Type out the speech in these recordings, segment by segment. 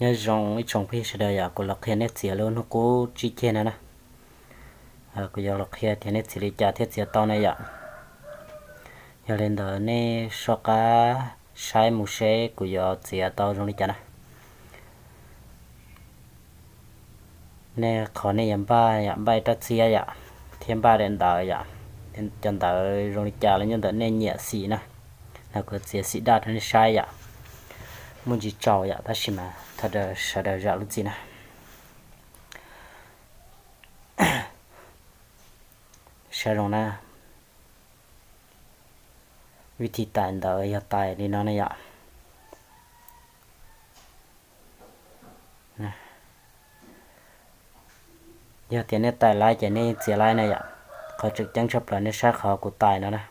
Nyob zoo ib tsoom phooj ywg sawv daws yom, kuv los qhia nej txiav lub hnub qub tsib ceg no na. Kuv yuav los qhia tias nej txiav li cas thiaj txiav tau na yom. Yog li ntawd nej soj qab saib mus seb kuv yuav txiav tau zoo li cas na. Nej qhov nej yuav npaj yom, npaj ib rab txiab yom, thiab npaj daim ntawv yom. Cov ntawv zoo li cas los nyob ntawm nej nyiam xim na. Los kuv txiav xim daj rau nej saib yom. Muaj ntsis tsaus yom, tab sis mas thov sawv daws zam lub txim na. Saib zoo na. Vib thib tais ntawd yog tais li no na yom. Yog tias nej tais laib ces nej txiav laib na yom. Qhov tseem ceeb tshaj plaws nej saib qhov kuv tais no na.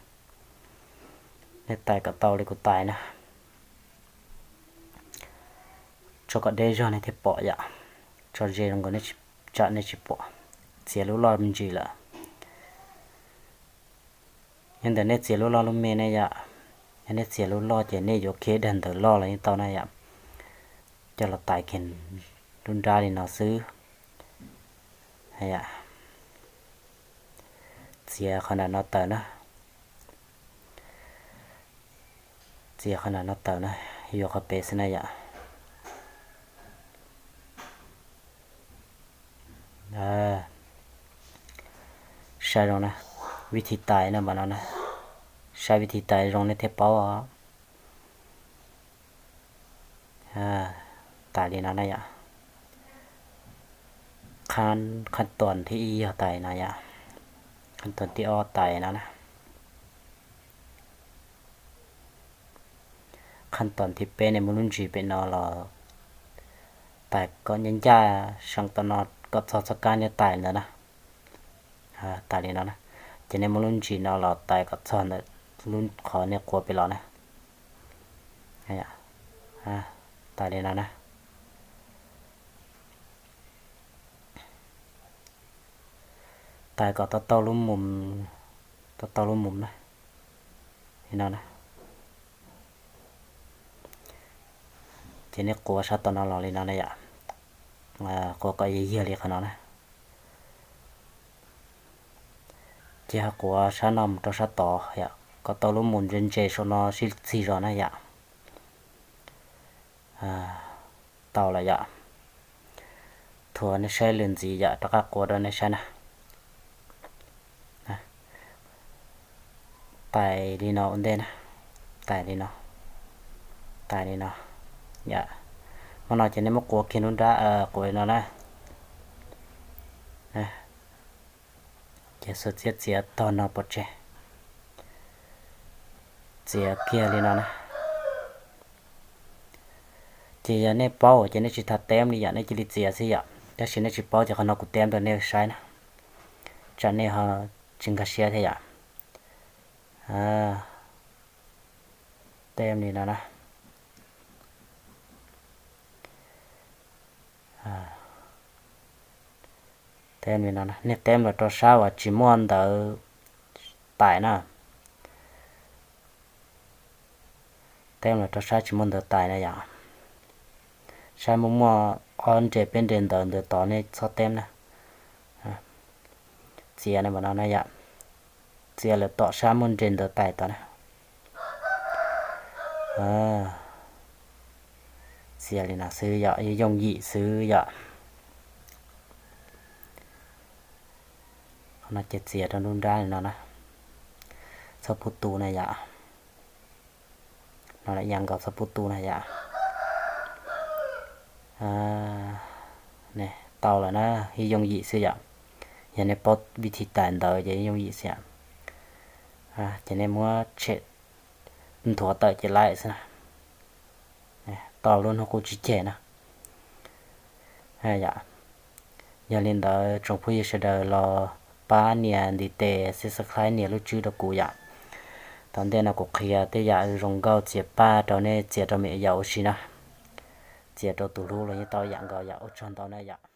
Nej tais kom tau li kuv tais na. Tso kom deb zog nej thiaj pom yom. Tso ze zoo nkaus tsam nej tsis pom. Txiav lub loj me ntsis lawm. Yog ntawm nej txiav lub loj lub me ne yom. Yog nej txiav lub loj ces nej yuav khiav daim ntawv loj los yeej tau na yom. Coj los tais kiag lub nrab li no xwb. Txiav qhov nram no tawm na. Txiav qhov nram no tawm na, yuav qhov pem xwb na yom. Saib zoo na, vib thib tais no mas no na. Saib vib thib tais zoo nej thiaj paub os. Tais li no na yom. Qhab, qhab toos thib ib yog tais no yom. Qhab toos thib ob tais no na. Qhab toos thib peb nej muab lub ntsis pem no los tais kom ncaj ncaj seem tom no kom txog txoj kab nej tais ntawd na. Tais li no na. Ces nej muab lub ntsis no los tais kom txog ntawm lub qhov nej quav pem los na. Tais li no na. Tais kom tau tau lub mus, tau tau lub mus na. Li no na. Ces nej quav sab tom no los li no na yom. Quav kom yog yog li qhov no na. Ces ho quav sab no mus rau sab tod yom, kom tau lub mus ntse ntse saum no sib txig zog na yom. Tau lawm yom. Thuav nej saib lwm ntxiv yom, rov qab quav rau nej saib na. Tais li no ua ntej na. Tais li no. Tais li no. Yom. Hmo no ces nej muab quav kiag lub nrab quav li no na. Ces xuas txiav txiav tog no pov tseg. Txiav kiag li no na. Ces yog nej paub ces nej tsis tas teb li yom, nej cia li txiav xwb yom. Tab sis nej tsis paub ces qhov no kuv teb rau nej saib na. Tsam nej ho tsis nkag siab thiab yom. Teb li no na. Teb li no, nej teb los rau sab uas tsis muaj ntawv tais na. Teb los rau sab tsis muaj ntawv tais na yom. Sab muaj muaj ob nres peb nres ntawv ntawd tod nej txhob teb na. Txiav na mas no na yom. Txiav lawm tom sab muaj nres ntawv tais tod na. Txiav li no xwb yom, yooj yim xwb yom. Qhov no ces txiav rau nruab nrab li no na. Txhob pub tu na yom. No yam nkaus txhob pub tu na yom. Tau lawm na, ib yooj yim xwb yom. Yog nej paub vib thib tais ntawd ces ib yooj yim xwb yom. Ces nej muab tshem nthuav tawm ces laim xwb na. Tau lub hnub qub tsib ceg na. Yog li ntawd tsoom phooj ywg sawv daws los pab nias ntiv tes subscribe nias lub tswb rau kuv yom. Tom ntej no kuv qhia tej yam zoo nkauj txiav paj rau nej txiav rau me nyuam yaus ua si na. Txiav rau tus hlub los yeej tau yam nkaus yom, ua tsaug ntau na yom.